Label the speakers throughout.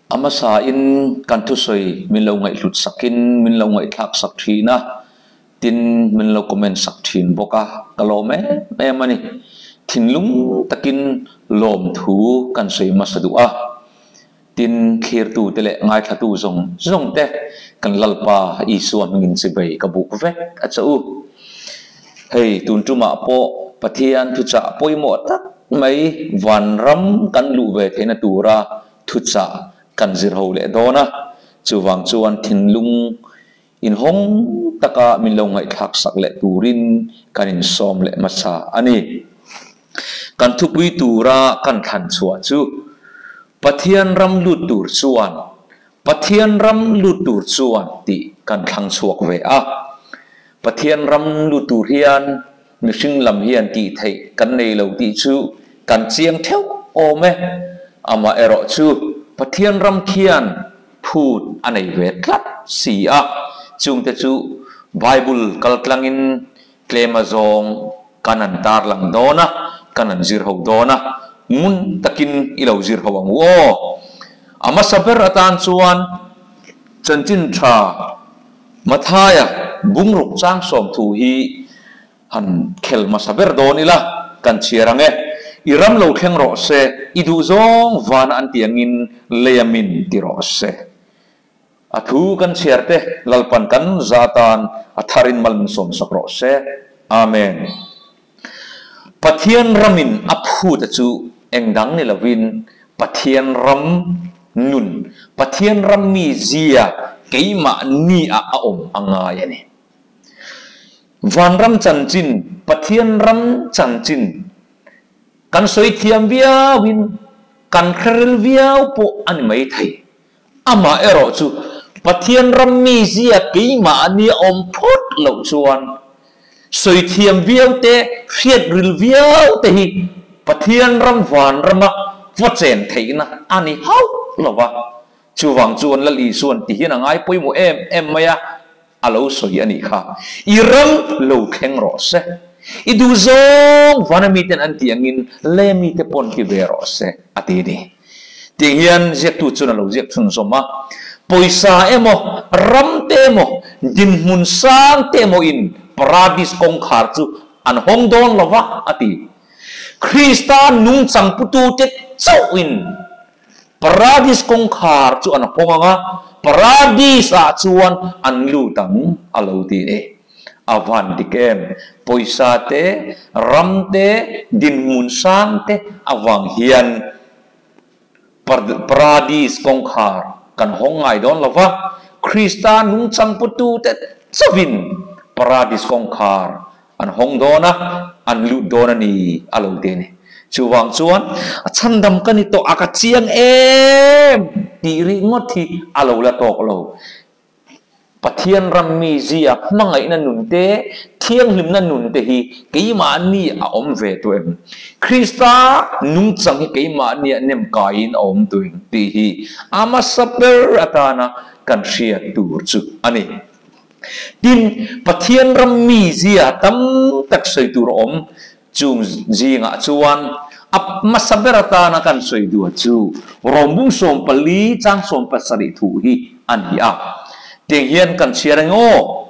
Speaker 1: A hmasain kan thusawi min lo ngaihhlut sakin min lo ngaihthlak sak thin a, tin min lo comment sak thin bawk a, ka lawm em em a ni. Thinlung takin lawmthu kan sawi hmasa duh a, tin thlirtute leh ngaithlatu zawng zawng te kan Lalpa Isua hmingin chibei ka buk vek a che u. Hei tun tumah pawh Pathian thuchah pawimawh tak mai vanram kan luh ve theihna tura thuchah kan zir ho leh dawn a, chuvang chuan thinlung inhawng taka min lo ngaihthlak sak leh turin kan insawm leh hmasa a ni. Kan thupui tura kan thlan chhuah chu Pathian ram lut tur chuan Pathian ram lut tur chuan tih kan thlang chhuak ve a. Pathian ram lut tur hian mihring lam hian tih theih kan nei lo tih chu kan chiang theuh awm e. Amaherawh chu Pathian ram khian phut a nei ve tlat si a, chungte chu Bible kaltlangin tlem a zawng kan han tarlang dawn a, kan han zir ho dawn a, ngun takin i lo zir ho ang u aw. A hmasa ber atan chuan chanchin tha Mathaia bungruk chang sawmthu hi han khel hmasa ber dawn ila kan chhiar ang e. I ram lo thleng rawh se, i duh zawng vana an tih angin lei a min ti rawh se. A thu kan chhiar te Lalpan kan za tan a tharin mal min sawmsak rawh se. Amen. Pathian ramin a phute chu eng dang ni lovin Pathian ram nun, Pathian ram mi zia keimahni ah a awm a ngai a ni. Vanram chanchin, Pathian ram chanchin kan sawi thiam viauin kan hre ril viau pawh a ni maithei. Amah erawh chu Pathian ram mi zia keimahni a awm phawt loh chuan sawi thiam viau te, hriat ril viau te hi Pathian ram van rama va chen theihna a ni hauh lo va. Chuvang chuan Lal Isuan ti hian a ngai pawimawh em em mai a, a lo sawi a nih kha. I ram lo thleng rawh se. I duh zawng vana miten an tih angin lei mite pawn ti ve rawh se, a ti a ni. Tih hian ziaktu chuan a lo ziak chhunzawm a, Pawisa emaw, ram te emaw, dinhmun sang te emaw in Paradis kawngkhar chu an hawng dawn lo va, a ti. Krista nungchang putute chauhin Paradis kawngkhar chu an hawng ang a, Paradis ah chuan an lut ang, a lo ti ni. A van dik em? Pawisa te, ram te, dinhmun sang te avang hian Paradis kawngkhar kan hawng ngai dawn lo va, Krista nungchang putute chauhin Paradis kawngkhar an hawng dawn a, an lut dawn a ni, a lo ti a ni. Chuvang chuan, a chhandam ka ni tawh a, ka chiang em tih ringawt hi a lo la tawk lo. Pathian ram mi zia hmangaihna nun te, thianghlimna nun te hi keimahni a awm ve tu em? Krista nungchang hi keimahnia nem kaiin a awm tu em? tih hi a hmasa ber atana kan hriat tur chu a ni. Tin, Pathian ram mi zia tam tak sawi tur a awm. Chung zingah chuan a hmasa ber atana kan sawi duh chu Rawmbung 14 chang 17 thu hi a ni a. Tiang hian kan chhiar eng aw?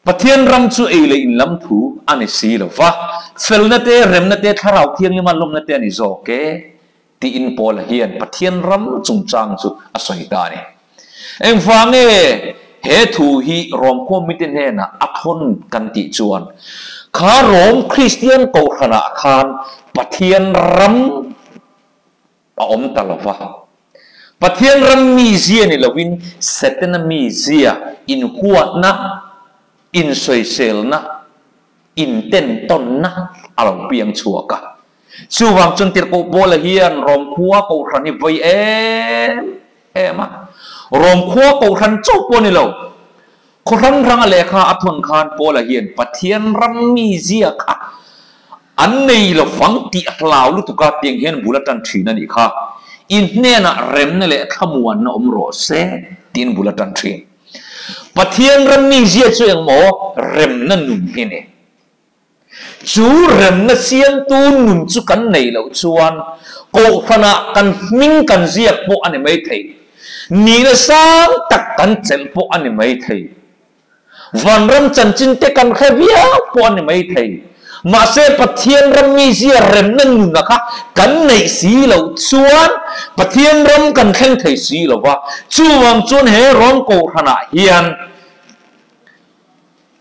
Speaker 1: Pathian ram chu ei leh in lam thu a ni si lo va, felna te, remna te, thlarau thianglima lawmna te a ni zawk e, tiin Paula hian Pathian ram chungchang chu a sawi ta a ni. Engvang nge he thu hi Rom khawmite hnenah a thawn kan tih chuan kha Rom Kristian kohhranah khan Pathian ram a awm ta lo va. Pathian ram mizia ni loin Setana mizia inhuatna, insawiselna, intentawnna a lo piang chhuak a. Chuvang chuan Tirhkoh Paula hian Rom khua kohhran hi vawi em em a. Rom khua kohhran chauh pawh a ni lo. Khaw hrang hranga lehkha a thawn khan Paula hian Pathian ram mi zia kha an nei lo vang tih a hlau lutuk a, tiang hian bul a tan thin a nih kha. I hnenah remna leh thlamuanna awm rawh se tiin bul a tan thin. Pathian ram mi zia chu engmaw remna nun hi a ni. Chu remna siamtu nun chu kan neih loh chuan Kohhranah kan hming kan ziak pawh a ni mai thei. Nihna sang tak kan chelh pawh a ni maithei. Vanram chanchin te kan hre viau pawh a ni maithei. Mahse Pathian ram mizia remna nuna kha kan neih si loh chuan Pathian ram kan thleng thei si lo va. Chuvang chuan he rawng kohhranah hian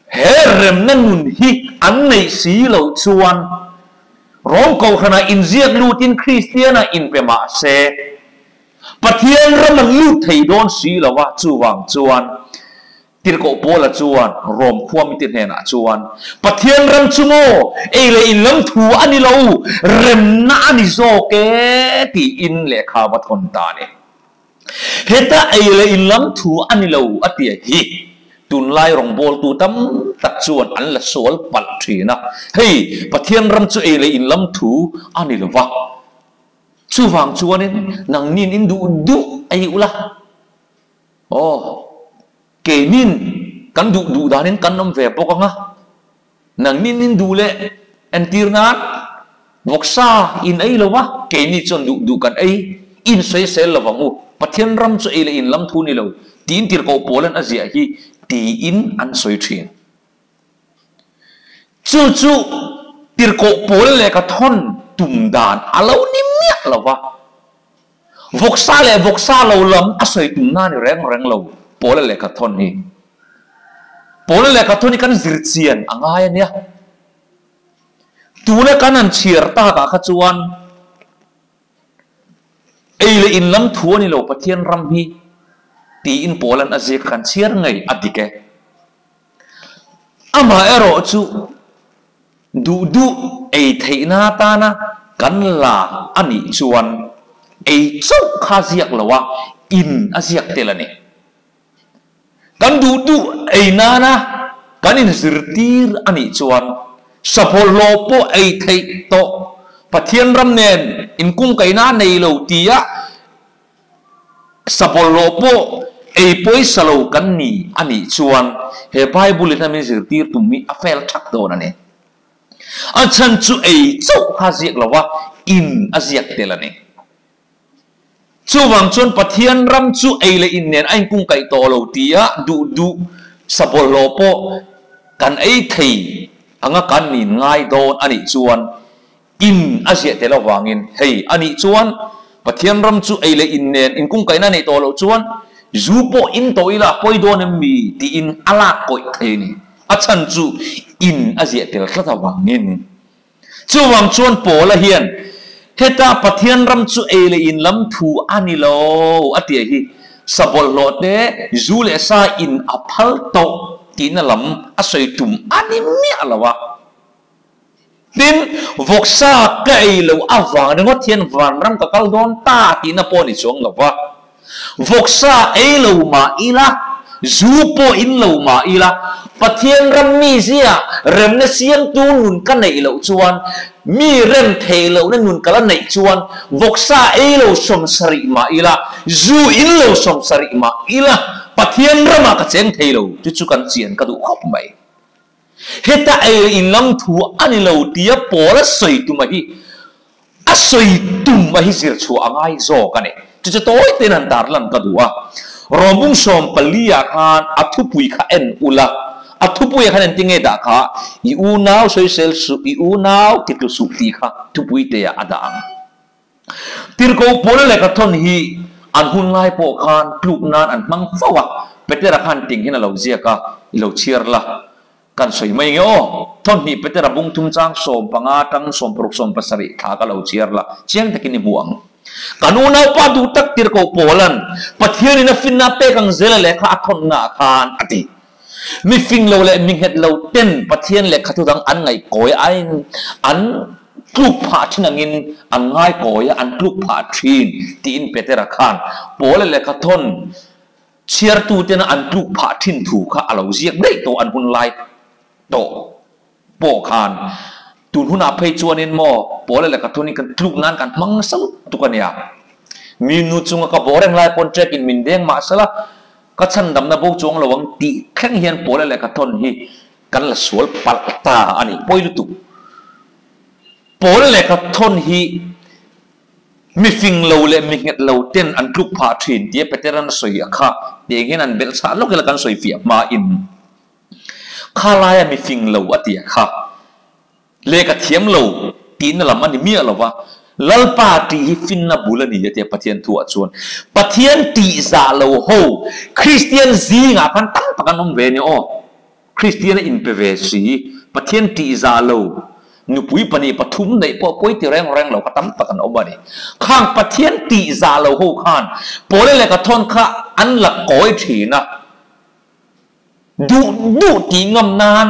Speaker 1: he remna nun hi an neih si loh chuan rawng kohhranah inziak lutin Kristianah inpe mah se, Pathian ram an lut thei dawn si lo a, chuvang chuan Tirhkoh Paula chuan Rom khua mite hnenah chuan, Pathian ram chu maw ei leh in lam thu a ni lo, remna a ni zawk e tiin lehkha va thawn ta a ni. Heta ei leh in lam thu a ni lo a tia hi tunlai rawngbawltu tam tak chuan an la sual palh thin a, hei Pathian ram chu ei leh in lam thu a ni lo va, Chuvang chuanin nangnin in duh duh a i ula, aw, keinin kan duh duh danin kan awm ve bawk ang a, nangnin in duh leh entir nan vawksa in ei lo va, keini chuan duh duh kan ei, in sawisel lo vang u, Pathian ram chu ei leh in lam thu ni lo, tiin tirhkoh Paulan a ziah hi tiin an sawi thin. Chu chu tirhkoh pawl leh ka thawn tum dan a lo ni miah lo va, vawksa leh vawksa lo lam a sawi tum na ni reng reng lo Pawla lehkha thawn hi. Pawla lehkha thawn hi kan zir chian a ngai a nia. Tuna kan han chhiar takah kha chuan Ei leh in lam thu a ni lo Pathian ram hi tiin Paula'n a ziak kan chhiar ngei a dik e. Amaherawh chu duh duh ei theihna atana kan la a nih chuan ei chauh kha ziak lo a in a ziak tel a ni. Kan duh duh ei nana kan inzirtir a nih chuan sabawlhlawh pawh ei theih tawh Pathian ram nen inkungkaihna a nei lo tia sabawlhlawh pawh ei pawisa lo kan ni a nih chuan he Bible in a min zirtir tum hi a fail thak dawn a ni. A chhan chu ei chauh kha ziak lo a, in a ziak tel a ni. Chuvang chuan Pathian ram chu ei leh in nen a inkungkaih tawh lo tia duh duh sabawlhlawh pawh kan ei thei anga kan nin ngai dawn a nih chuan in a ziah tel avangin hei a nih chuan Pathian ram chu ei leh in nen inkungkaihna a neih tawh loh chuan zu pawh in tawh ila a pawi dawn em mi tiin a lak kawih thei a ni. A chhan chu in a ziah tel tlat avangin. Chuvang chuan Paula hian, Heta Pathian ram chu ei leh in lam thu a ni lo, a ti a hi. Sa bawlhhlawh te, zu leh sa in a phal tawh tihna lam a sawi tum a ni miah lo a. Tin, vawksa ka ei lo avang ringawt hian vanram ka kal dawn ta tihna pawh a ni chuang lo va. Vawksa ei lo mah ila, zu pawh in lo mah ila, Pathian ram mizia remna siamtu nun ka neih loh chuan, mi rem theih lohna nun ka la neih chuan, vawksa ei lo sawmsarih mah ila, zu in lo sawmsarih mah ila, Pathian ramah ka cheng thei lo, chu chu kan chian ka duh khawp mai. Heta ei in lam thu a ni lo tia Paul a sawi tum a hi a sawi tum a hi zir chhuah a ngai zawk a ni. Chu chu tawi tein han tar lan ka duh a. Rawmbung 14 ah khan a thupui kha en ula, a thupui ah khan engtin nge dah kha, I unau sawisel suh, i unau ti tlu suh tih kha thupui te ah a dah ang. Tirhkoh Paul lehkha thawn hi an hun lai pawh khan tluk nan an hmang fo a, Petera khan ting hian a lo ziak a, i lo chhiar la, kan sawi mai nge aw, thawn hnih Petera bung thum chang 15 tang 60 70 thla ka lo chhiar la, chiang takin i hmu ang. Kan unaupa duh tak Tirhkoh Paula'n Pathianin a finna a pek ang zela lehkha a thawnna ah khan a ti. Mi fing lo leh mi nghet lo ten Pathian lehkha thu dang an ngaihkawi aiin an tluk phah thin angin an ngaikawi a, an tluk phah thin tiin Petera khan Paula lehkha thawn chhiartu tena an tluk phah thin thu kha a lo ziak daih tawh an hun lai tawh pawh khan tun hunah phei chuanin maw Paula lehkha thawn hi kan tluk nan kan hmang nasa lutuk a nia. Mi nu chunga ka bawh reng lai pawn trek in min deng mahsela Ka chhandamna bo chuang lo ang tih thleng hian Paula lehkha thawn hi kan la sual palh ta a ni. Pawi lutuk. Paula lehkha thawn hi Mi fing lo leh mi nghet lo ten an tluk phah thin tia Petera'n a sawi a kha tiang hian an belh chhah lawk ila kan sawi fiah hma in kha laia mi fing lo a tia kha lehkha thiam lo tihna lam a ni miah lo va, Lalpa tih hi finna bul a ni a tia Pathian thuah chuan Pathian tih zah lo ho Kristian zingah khan tam tak an awm ve a ni aw. Kristian a inpe ve si, Pathian tihzah lo, nupui pahnih pathum neih pawh pawi ti reng reng lo kha tam tak an awm a ni. Khang Pathian tihzah lo ho khan Pawle leh Kathawn kha an la kawi thin a, duh duh tih ngam nan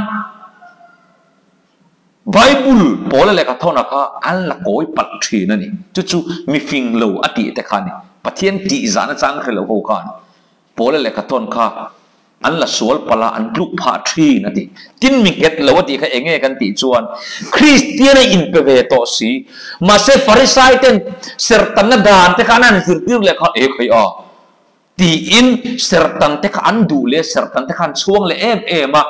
Speaker 1: Bible Pawle leh Kathawna kha an la kawi palh thin a ni. Chu chu mi fing lo a tih te kha a ni. Pathian tihzah nachang hre lo ho khan Pawle leh Kathawn kha An la sual palh a, an tluk phah thin a ti. Tin mi nghet lo a tih kha eng nge kan tih chuan Kristian a inpe ve tawh si. Mahse Farisai ten sertanna dan te kha an han zirtir leh kha e khawi a tiin sertan te kha an duh leh sertan te kha an chhuang leh em em a.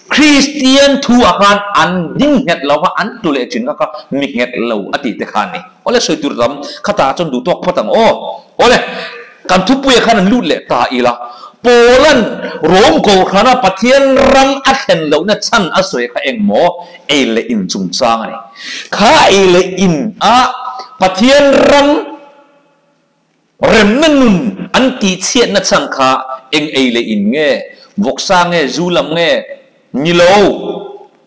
Speaker 1: Kristian thu ah khan an ding nghet lo va, an tlu leh thin kha kha mi nghet lo a tih te kha a ni. Awle sawi tur tam khatah chuan duh tawk phawt ang aw. Awle kan thupuia khan an lut leh ta ila. Paula'n Rom Kohhrana Pathian ram a thlen lohna chhan a sawi kha eng maw? Ei leh in chungchang a ni. Kha ei leh in a Pathian ram remna nun an tihchhiatna chhan kha eng ei leh in nge? Vawksa nge? Zu lam nge? Ni lo,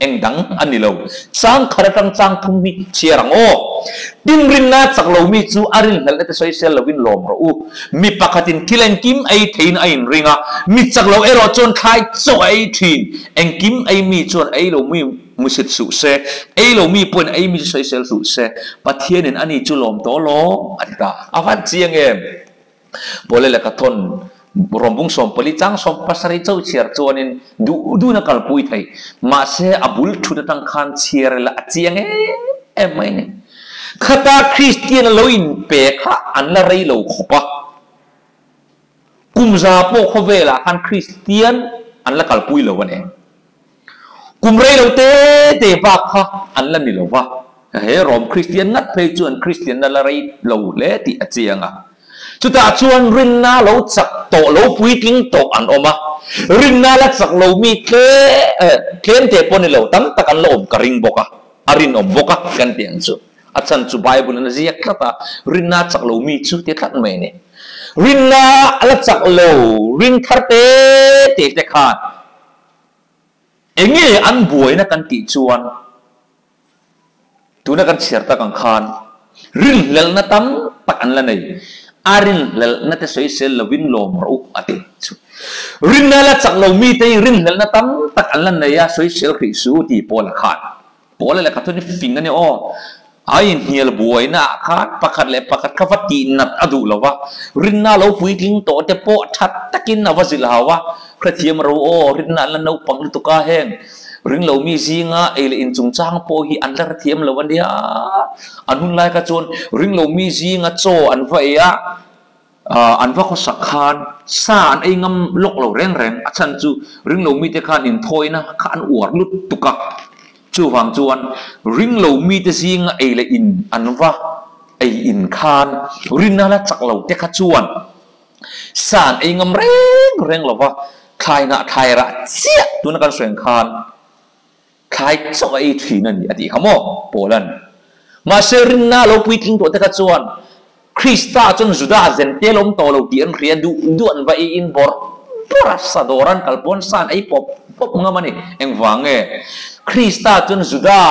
Speaker 1: eng dang a ni lo. Chang khat atang chang thum hi chhiar ang aw. Tin rinna chak lo mi chu a rinhlelhna te sawisel lovin lawm rawh u. Mi pakhatin thil engkim ei theiin a inring a, mi chak lo erawh chuan thlai chaw a ei thin. Engkim ei mi chuan ei lo mi musit suh se, ei lo mi pawhin ei mi chu sawisel suh se. Pathianin ani chu lawm tawh lawm a ti ta. A van chiang em? Pawle leh ka thawn rawngbung 14 chang 17 chauh chhiar chuanin duh duhna kalpui thei. Mahse a bul thut atang khan chhiar ila a chiang em em mai a ni. Khata Kristian a lo inpe kha an la rei lo khawp a. Kum za pawh khawvelah khan Kristian an la kalpui lo a ni. Kum rei lo te te bak kha an la ni lo va, he Rom Kristian ngat phei chuan Kristianna la rei lo hle tih a chiang a. Chutah chuan rinna lo chak tawh lo puitling tawh an awm a, rinna la chak lo mi tle tlem te pawh ni lo tam tak an la awm ka ring bawk a, a rinawm bawk a kan tih ang chu. A chhan chu Bible in a ziak tlat a, rinna chak lo mi chu ti tlat mai a ni. Rinna la chak lo ring thar te te te khan Enge an buaina kan tih chuan tuna kan chhiar tak ang khan rinhlelhna tam tak an la nei. A rinhlelhna te sawisel lovin lawm rawh u a ti chu. Rinna la chak lo mite hi rinhlelhna tam tak an la nei a, sawisel hrih su ti Paula khan. Paula lehkha thun hi fing a ni aw. A inhnial buaina ah khan pakhat leh pakhat kha va tih nat a duh lo va, rinna lo puitling tawh te pawh that takin a va zilh hau a, hrethiam ro aw, rinna an la naupang lutuk a, heng ring lo mi zinga ei leh in chungchang pawh hi an la hrethiam lo a nia. An hun lai kha chuan ring lo mi zinga chaw an va ei a, an va khawsak khan sa an ei ngam lawk lo reng reng, a chhan chu ring lo mite khan inthawina kha an uar lutuk a, chuvang chuan ring lo mite zinga ei leh in an va ei in khan rinna la chak lo te kha chuan sa an ei ngam reng reng lo va, thlai hnah thlai rah chiah tuna kan sawi ang khan thlai chaw a ei thin a ni a tih kha maw Paula'n. Mahse rinna lo puitling tawh te kha chuan Krista chuan Juda zen tel awm tawh lo tih an hria, duh duh an va ei in bawrh bawrh a, sa dawr an kal pawn sa an ei pawp pawp ngam a ni. Engvang nge? Krista chuan Juda,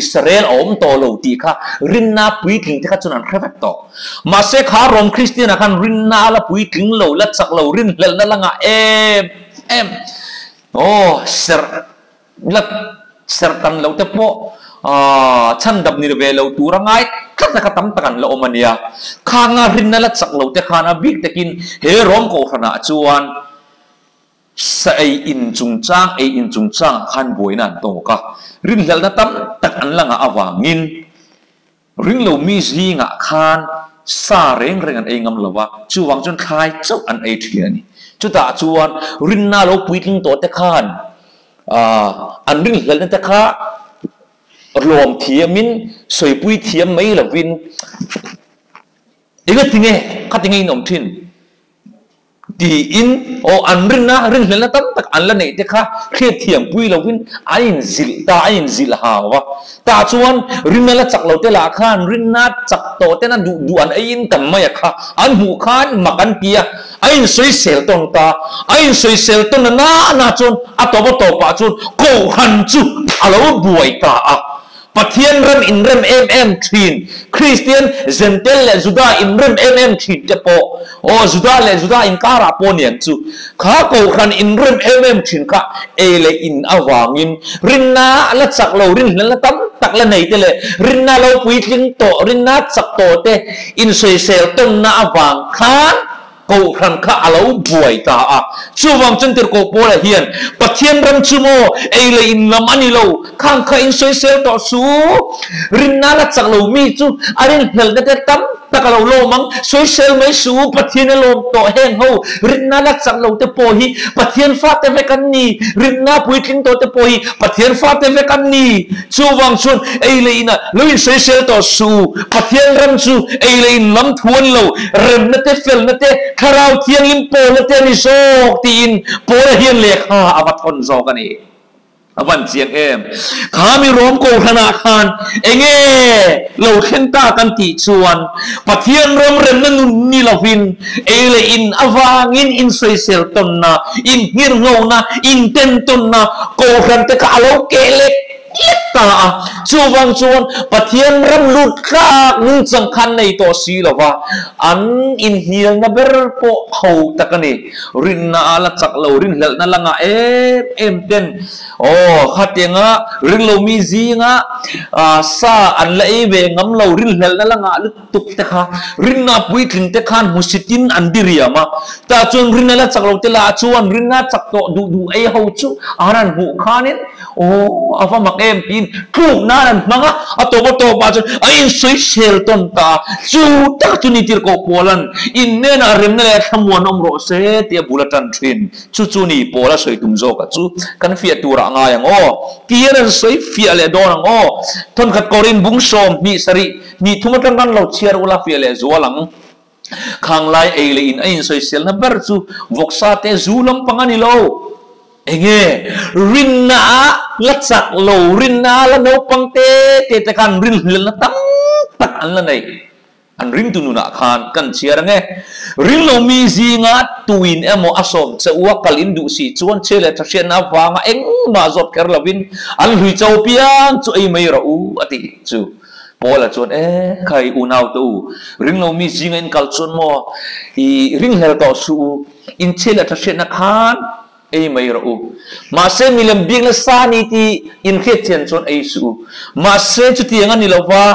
Speaker 1: Israel a awm tawh lo tih kha rinna puitling te kha chuan an hre vek tawh. Mahse kha Rom Kristian ah khan rinna a la puitling lo, la chak lo, rinhlelhna la ngah em em. Aw, serh La serh tan loh te pawh chhan dap ni ve lo tur a ngai tlat a kha tam tak an la awm a nia. Khanga rinna la chak lo te khan a bik takin he Rom Kohhranah chuan sa ei in chungchang ei in chungchangah khan buaina an tawk a, rinhlelhna tam tak an la ngah avangin ring lo mi zingah khan sa reng reng an ei ngam lo a, chuvang chuan thlai chauh an ei thin a ni. Chutah chuan rinna lo puitling tawh te khan an rinhlelhna te kha lawm thiamin sawipui thiam mai lovin. Engatinge khatinge in awm thin? Tiin aw an rinna rinhlelna tam tak an la neih te kha hriatthiampui lovin an inzilh ta, an inzilh hau a. Tah chuan rinna la chak lo te lah khan rinna chak tawh tena duh duh an eiin tam mai a kha an hmuh khan mak an ti a, a insawisel tawn ta. A insawisel tawn na nana chuan a tawp a tawpah chuan Kohhran chu a lo buai ta a. Pathian ram inrem em em thin, Kristian Zentel leh Juda inrem em em thin te pawh, aw Juda leh Juda inkarah pawh niang chu, kha Kohhran inrem em em thin kha ei leh in avangin rinna la chak lo, rinhlelna tam tak la nei te leh rinna lo puitling tawh, rinna chak tawh te insawisel tawnna avang khan, Kohhran kha a lo buai ta a. Chuvang chuan Tirhkoh Paula hian, Pathian ram chu maw, ei leh in lam a ni lo, khang kha in sawisel tawh su. Rinna la chak lo mi chu a rinhlelhna te tam tak a lo lawm ang, sawisel mai su, Pathian a lawm tawh heng ho, rinna la chak lo te pawh hi Pathian fate vek an ni, rinna puitling tawh te pawh hi Pathian fate vek an ni. Chuvang chuan ei leh inah lo insawisel tawh suh u. Pathian ram chu ei leh in lam thu an lo, remna te, felna te, Thlarau Thianghlim pawlna te a ni zawk tiin Paula hian lehkha a va thawn zawk a ni. A van chiang em! Kha mi rawm kohhranah khan enge lo thleng ta kan tih chuan Pathian ram remna nun ni lovin ei leh in avangin insawisel tawnna, inhngirhnghona, intentawnna kohhran te kha a lo keh lek lek ta a. Chuvang chuan Pathian ram lut tlak nungchang khan nei tawh si lo va, an inhnialna ber pawh ho tak a ni. Rinna a la chak lo, rinhlelhna la ngah em em ten Aw, khatianga ringlomi zinga sa an la ei ve ngam lo, rinhlelhna la ngah lutuk. tuk te kha rinna puitling te khan hmusitin an diriam a, tah chuan rinna la chak lo te lah chuan rinna chak tawh duh duh ei ho chu an han hmuh khanin aw a va mak em tiin tluk nan an hmang a, a tawp a tawp ah chuan a insawisel tawn ta a, chu tak chu ni tir koh Pawlan innenah remna leh thlamuan awm rawh se tia bul a tan thin. Chu chu ni pawl a sawi tum zawk a chu kan fiah turah a ngai ang aw. Tir an sawi fiah leh dawn ang aw. Thawnkhat kawrin bung 20 sarih hnih thum atang kan lo chhiar ula fiah leh zual ang. Khang lai ei leh in a insawiselna ber chu vawksa te zu lampang a ni lo. Enge rinna a la chak lo, rinna a la naupang te te te khan rinhlelna tam tak an la nei. An ringtu nunah khan kan chhiar ang e. Ringlomi zinga tuin emaw a sawm che u a kal in duh si chuan chhe leh tha hriatna avanga engmah zawt kher lovin an hlui cho piang chu ei mai rawh u a ti chu. Paula chuan e khai unau te u, ringlomi zinga in kal chuan maw i ringhlel tawh suh u, in chhe leh tha hriatna khan ei mai rawh u. Mahse milem bikna sa ni tih in hriat chian chuan ei suh u. Mahse chutiang a ni lova,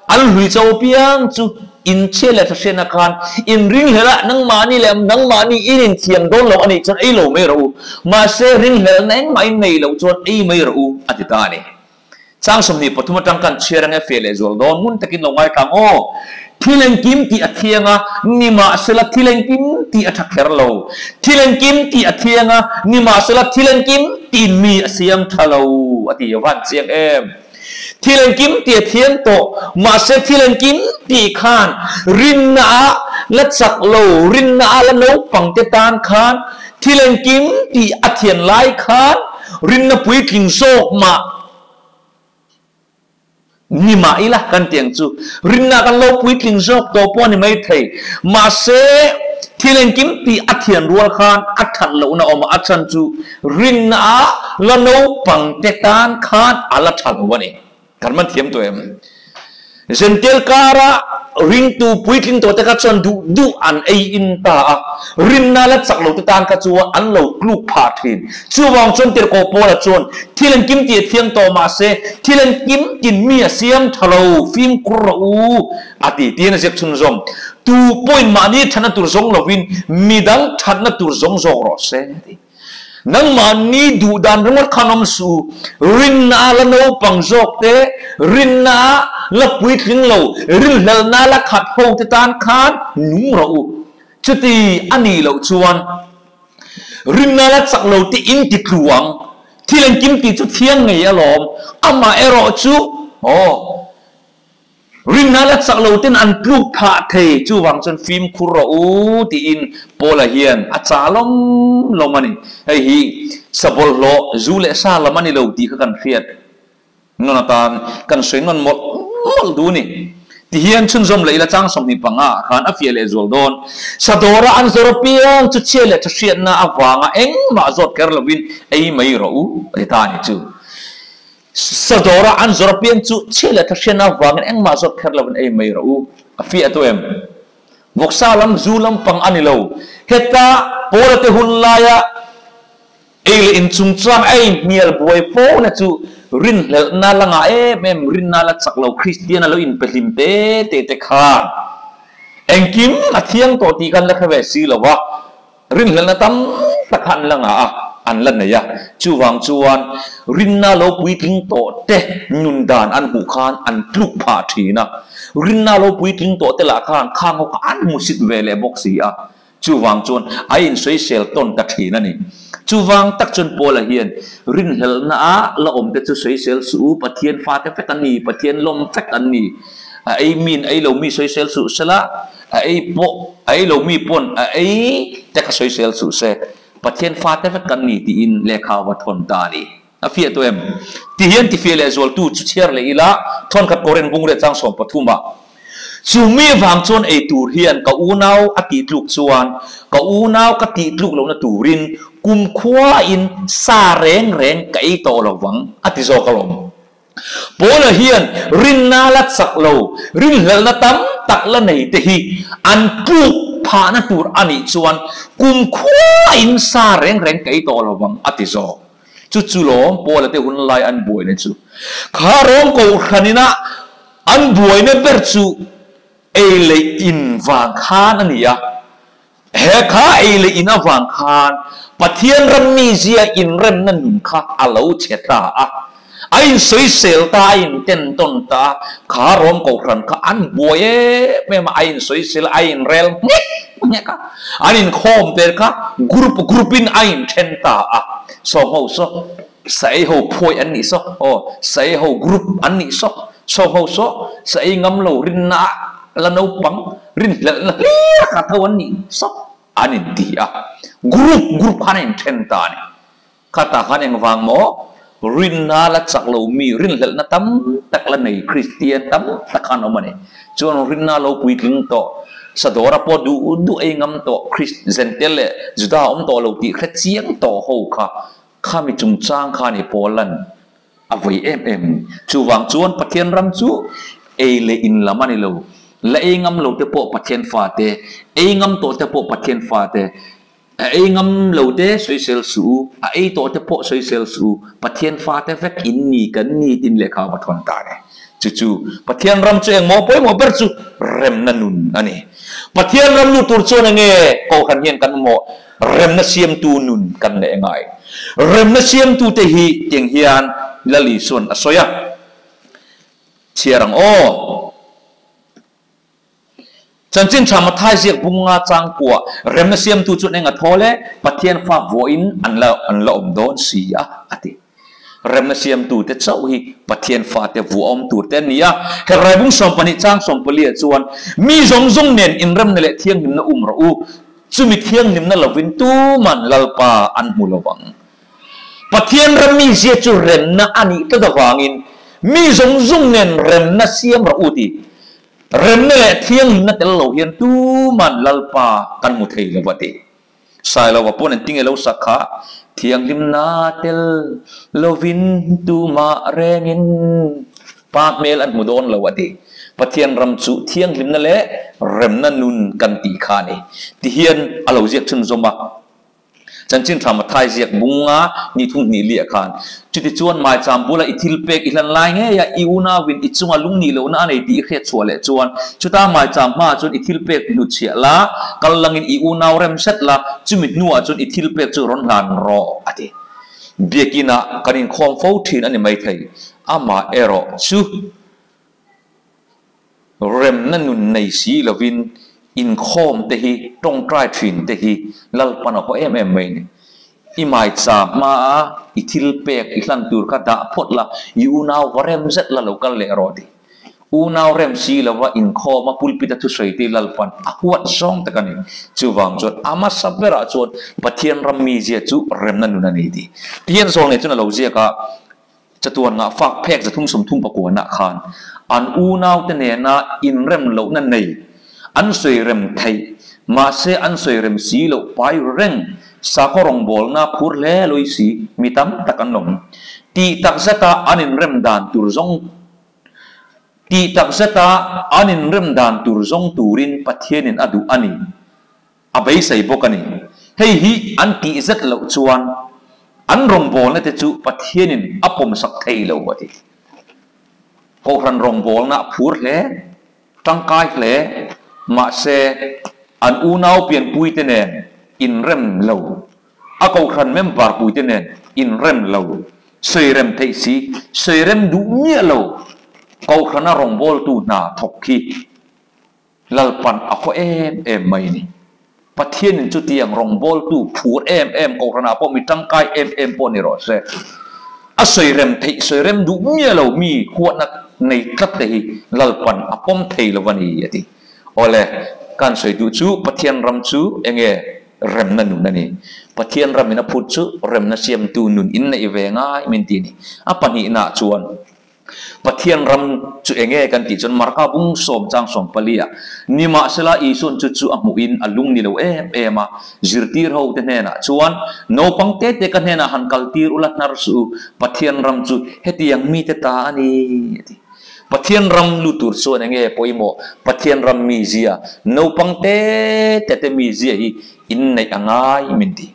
Speaker 1: an hlui cho piang chu in chhia leh thahriatna khan in ringhlel a, nangmahni leh nangmahni in inthiam dawn lo a nih chuan ei lo mai rawh u. Mahse ringhlelna engmah in nei loh chuan ei mai rawh u a ti ta a ni. Chang 23 atang kan chhiar ange feh leh zual dawn ngun takin lo ngaithla ang aw. Thil engkim tih a thiang a, nimahsela thil engkim tih a tha kher lo. Thil engkim tih a thiang a, nimahsela thil engkim tiin mi a siam tha lo a ti a van chiang em. Thil engkim tih a thiang tawh, mahse thil engkim tih khan rinna ah la chak lo, rinna ah la naupang te tan khan thil engkim tih a thian lai khan rinna puitling zawk mah ni mah ila kan tih ang chu. Rinna kan lo puitling zawk tawh pawh a ni maithei. Mahse, thil engkim tih a thian rual khan a that lohna awm a, a chhan chu rinna ah la naupang te tan khan a la tha lo a ni. Kan man thiam tawh em? Zentel kara ringtu puitling tawhte kha chuan duh duh an ei in ta a, rinna la chak lote tan kha chuan an lo tluk phah thin. Chuvang chuan Tirhkoh Paula chuan, Thil engkim tih a thiang tawh mahse, thil engkim tin mi a siam tha lo, fimkhur rawh u, a ti tiin a ziak chhunzawm. Tu pawhin mahni thatna tur zawng lovin midang thatna tur zawng zawk rawh se, a ti. Nangmahni duh dan ringawt khan awm suh u. Rinna la naupang zawk te, rinna la puitling lo, rinhlelhna la khat ho te tan khan nung rawh u. Chuti a nih loh chuan rinna la chak lo te in ti tlu ang. Thil engkim tih chu thiang ngei alawm. Amaherawhchu, aw. Rinna la chak lo ten an tluk phah thei, chuvang chuan fimkhur rawh u tiin Paula hian a chah lawm lawm a ni. Hei hi sabawlhhlawh zu leh sa lam a ni lo tih kha kan hriat nawn atan kan sawi nawn mawlh mawlh duh a ni. Tihian chhunzawm leh ila chang 25 ah khan a fiah leh zual dawn. Sadawra an zawr apiang chu chhia leh tha hriatna avanga engmah zawt kher lovin ei mai rawh u a ti ta a ni chu. Sadawra an zawr apiang chu chhia leh thahrian avangin engmah zawt kher lovin ei mai rawh u, a fiah tu em? Vawksa lam zu lampang a ni lo. Heta Paula te hun laia ei leh in chungchang a inhnial buai fo na chu rinhlelhna la ngah em em, rinna la chak lo Kristian a lo inpehlim te te te khan engkim a thiang tawh tih khan la hre ve si lo va. Rinhlelhna tam tak kha an la ngah a, an la nei a. Chuvang chuan rinna lo puitling tawh te nun dan an hmuh khan an tluk phah thin a. Rinna lo puitling tawh te lah khan khang ho kha an hmusit ve leh bawk si a. Chuvang chuan a insawisel tawn ta thin a ni. Chuvang tak chuan Paula hian rinhlelhna a la awm te chu sawisel suh u, Pathian fate vek an ni, Pathian lawm vek an ni. A ei min ei lo mi sawisel suh sela, A ei pawh, a ei lo mi pawn a ei te kha sawisel suh se, Pathian fate vek kan ni tiin lehkha va thawn ta a ni. A fiah tawh em? Ti hian ti fiah leh zualtu chu chhiar leh ila, thawnkhat Korin bung leh chang 13 ah, Chu mi vang chuan ei tur hian ka unau a tih tluk chuan ka unau ka tih tluk lohna turin kumkhua in sa reng reng ka ei tawh lo vang a ti zawk alawm. Paula hian rinna la chak lo, rinhlelhna tam tak la nei te hi an tluk phahna tur a nih chuan kumkhua in sa reng reng ka ei tawh lo vang a ti zawk. Chu chu lawm Paula te hun lai an buaina chu. Kha rawng kohhran ina an buaina ber chu ei leh in vang khan a ni a. He kha ei leh in avang khan Pathian ram mizia inremna nun kha a lo chhe ta a, a insawisel ta, a inten tawn ta a, kha Rom Kohhran kha an buai em em a, a insawisel, a inrel nghek nghek a, an inkhawm te kha group group in a inthen ta a, saw ho saw sa ei ho phuai an nih saw, aw sa ei ho group an nih saw, saw ho saw sa ei ngam lo rinna ah la naupang rinhlelhna hlir kha tho an nih sawp an inti a, group group khan a inthen ta a ni. Khatah khan engvang maw rinna la chak lo mi rinhlelhna tam tak la nei Kristian tam tak khan awm a ni. Chuan rinna lo puitling tawh, Sadawra pawh duh duh ei ngam tawh Krist Zentel leh Juda awm tawh lo tih hre chiang tawh ho kha khami chungchang kha ni Paulan A vawi em em. Chuvang chuan Pathian ram chu ei leh in lam a ni lo. La ei ngam lo te pawh Pathian fate, ei ngam tawh te pawh Pathian fate. A ei ngam lo te sawisel suh u, a ei tawh te pawh sawisel suh u, Pathian fate vek in ni kan ni tin lehkha va thawn ta ni. Chu chu Pathian ram chu engmaw pawimawh ber chu remna nun a ni. Pathian ram lut tur chuan enge Kohhran hian kan mamawh Remna siamtu nun kan leh ngai. Remna siamtute hi tiang hian Lal Isuan a sawi a, Chhiar ang aw. Chanchin tha Mathai ziak bunga changkua remna siamtu chuan eng a thawl e, Pathian fa vuahin an la an la awm dawn si a, a ti. Remna siamtute chauh hi Pathian fate vuahawm tur te an ni a. Hebrai bung 12 chang 14 ah chuan, Mi zawng zawng nen inremna leh thianghlimna um rawh u, chumi thianghlimna lovin tuman Lalpa an hmu lo vang. Pathian ram mizia chu remna a nih tlat avangin mi zawng zawng nen remna siam rawh u ti. Remna leh thianghlimna tel lo hian tuman Lalpa kan hmu thei lo a ti. Sailova pawn an tinge lo sak kha, Thianghlimna tel lovin tumah rengin Pa hmel an hmu dawn lo a ti. Pathian ram chu thianghlimna leh remna nun kan tih kha a ni. Tihian a lo ziak chhunzawm a. Chanchin tha Mathai ziak bunga ni thum hnih liah khan, Chutichuan maicham bula i thil pek i hlan lai ngei a, i unauin i chunga lungnih lohna a nei tih i hriat chhuah leh chuan, chuta maicham hmaah chuan i thil pek hnutchhiah la, kal langin i unau rem set la, chumi hnuah chuan i thil pek chu rawn hlan rawh, a ti. Biakinah kan inkhawm fo thin a ni maithei, amah erawh chu remna nun nei si lovin inkhawm te hi tawngtai thin te hi Lalpan a haw em em mai a ni. I maicha hmaa i thil pek i hlan tur kha dah phawt la, i unau va rem zet la lo kal leh rawh ti. Unau rem si lova inkhawm a pulpit a thusawi te Lalpan a huat zawng tak a ni. Chuvang chuan a hmasa berah chuan Pathian ram mizia chu remna nun a ni tih Pathian zawl ngei chuan a lo ziak a, chatuan ngah fak phek 339 ah khan an unaute nena inrem lohna nei an sawi rem theih mahse an sawi rem si loh pai reng sakhaw rawngbawlna phur hle lui si mi tam tak an awm. Tih takzeta an inrem dan tur zawng Tih takzeta an inrem dan tur zawng turin Pathianin a duh a ni. A beisei bawk a ni. Hei hi an tih zet loh chuan an rawngbawlna te chu Pathianin a pawmsak thei lo a ti. Kohhran rawngbawlna a phur hle, tangkai hle, mahse an unau pianpuite nen inrem lo. A kohhran member puite nen inrem lo, sawirem theih si, sawirem duh miah lo kohhrana rawngbawltu hna thawk khi Lalpan a haw em em mai a ni. Pathianin chutiang rawngbawltu phur em em kohhranah pawh mi tangkai em em pawh ni rawh se. A sawirem theih, sawirem duh miah lo mi huatna nei tlat te hi Lalpan a pawm thei lo a ni a ti. Awle, kan sawi duh chu Pathian ram chu enge remna nun a ni. Pathian ramin a phut chu remna siamtu nun in neih ve ngai min ti a ni. A pahnihnaah chuan Pathian ram chu enge kan tih chuan Marka bung sawm chang sawm pali ah nimahsela Isua'n chu chu a hmuhin a lung ni lo em em a, zirtir ho te hnenah chuan naupang te te ka hnenah han kal tir ula hnar suh u, Pathian ram chu hetiang mite ta a ni a ti. Pathian ram lu tur chuan enge pawimawh? Pathian ram mizia, naupang te te te mizia hi inneih a ngai min ti.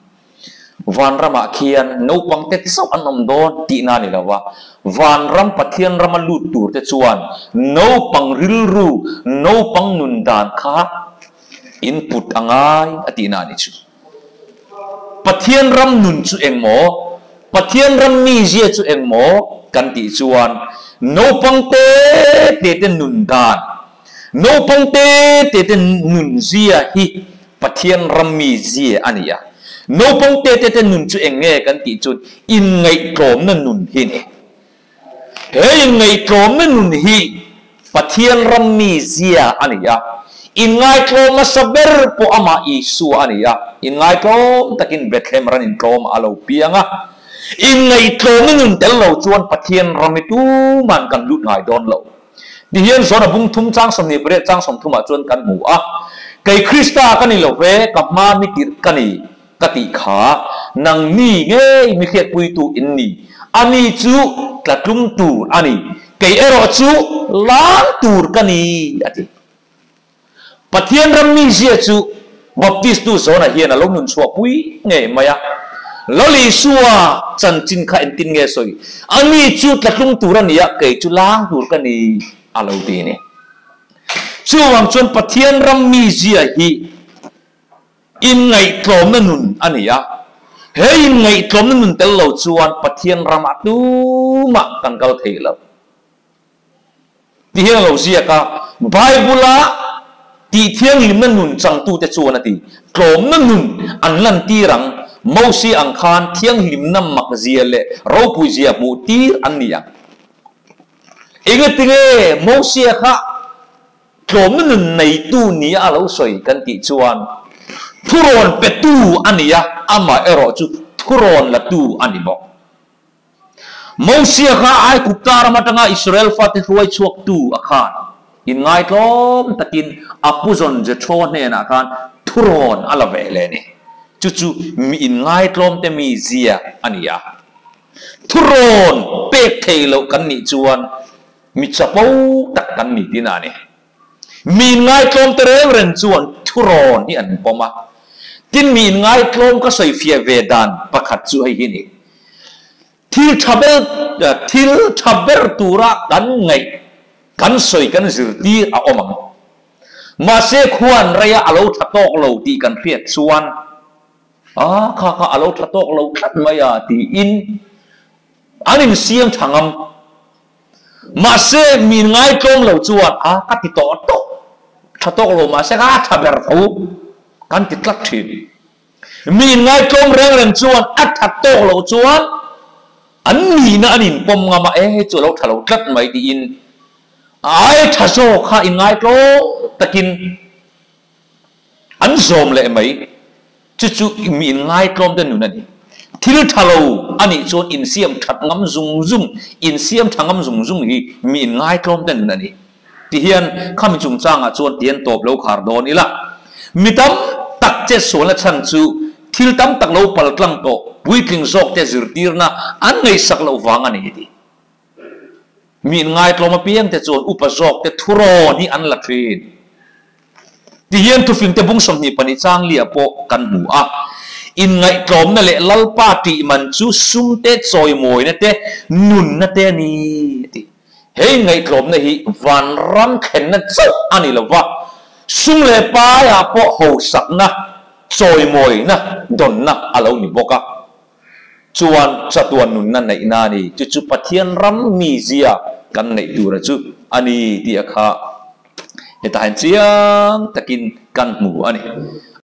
Speaker 1: Vanramah khian naupang te chauh an awm dawn tihna a ni lo va, vanram Pathian rama lut tur te chuan naupang rilru, naupang nun dan kha input a ngai a tihna a ni chu. Pathian ram nun chu eng maw? Pathian ram mizia chu eng maw? Kan tih chuan naupang te te te nun dan, naupang te te te nun zia hi Pathian ram mizia a ni a. Naupang te te te nun chu eng nge kan tih chuan inngaihtlawmna nun hi a ni. He inngaihtlawmna nun hi Pathian ram mizia a ni a, inngaitlawm hmasa ber pawh amah Isua a ni a, inngaitlawm takin Bethlehem ran intlawm a lo piang a. Inngaihtlawmna nun tel lo chuan Pathian ram hi tuman kan lut ngai dawn lo. Tihian Zona bung thum chang 28 chang 30 ah chuan kan hmu a, Kei Krista ka ni lo ve, ka hma mi tirh ka ni. Ka tih kha, nang mi ngei mi hriatpuitu in ni, a mi chu tla tlum tur a ni, kei erawh chu lang tur ka ni, a ti. Pathian ram mizia chu Baptistu Zona hian a lo nun chhuahpui ngei mai a. Lal Isua chanchin kha engtin nge sawi? A mi chu tla tlum tur a ni a, kei chu lang tur ka ni, a lo ti a ni. Chuvang chuan Pathian ram mizia hi Inngaihtlawmna nun a ni a, he inngaihtlawmna nun tel lo chuan Pathian ramah tumah kan kal thei lo. Ti hian a lo ziak a, Bible-a tihthianghlimna nun changtute chuan a ti, tlawmna nun an lantir ang, Mosia ang khan thianghlimna makzia leh ropuizia hmuhtir an ni ang. Engatinge Mosia kha Tlawmna nun neitu nia a lo sawi kan tih chuan thurawn petu a ni a, amah erawh chu thurawn latu a ni bawk. Mosia kha Aigupta ram atanga Israel fate hruai chhuaktu a khan inngaitlawm takin a puzawn Jethro hnenah khan thurawn a la ve hle a ni. Chu chu mi inngaitlawmte mizia a ni a. Thurawn pek thei loh kan nih chuan Mi chapo tak kan ni tina a ni. Mi inngaitlawm te reng reng chuan thurawn hi an pawm a. Tin, mi inngaitlawm ka sawi fiah ve dan pakhat chu hei hi a ni. Thil tha ber, thil tha ber tura kan ngaih, kan sawi, kan zirtir a awm ang. Mahse, khuan reia a lo tha tawk lo tih kan hriat chuan, A, kha kha a lo tha tawk lo tlat mai a tiin an insiam tha ngam. Mahse, mi ngaitlawm lo chuan a ka ti tawh tawh, tha tawk lo mahse ka tha ber tho kan ti tlat thin. Mi ngaitlawm reng reng chuan a tha tawk loh chuan an nihna an inpawm ngam a, e hei chu a lo tha lo tlat mai tiin. Ai tha zawk kha inngaitlawm takin an zawm leh mai. Chu chu mi inngaitlawm te nun a ni. Thil tha lo a nih chuan insiam that ngam zung zung, insiam tha ngam zung zung hi mi inngaitlawm te nun a ni. Ti hian khami chungchangah chuan tian tawp lo khar dawn ila. Mi tam tak chetsualna chhan chu thil tam tak lo paltlang tawh puitling zawkte zirtirna an ngaihsak loh vang a ni ti. Mi inngaitlawm apiangte chuan upa zawkte thurawn hi an la thin. Ti hian thufingte bung 22 changlia pawh kan hmu a. Inngaihtlawmna leh Lalpa tih man chu sumte chawimawina te, nunna te a ni a ti. He inngaihtlawmna hi vanram thlenna chauh a ni lo va, sum leh paiah pawh hausakna, chawimawina, dawnna a lo ni bawk a. Chuan chatuan nunna neihna a ni. Chu chu Pathian ram mizia kan neih tura chu a ni tih a kha hetah hian chiang takin kan hmu a ni.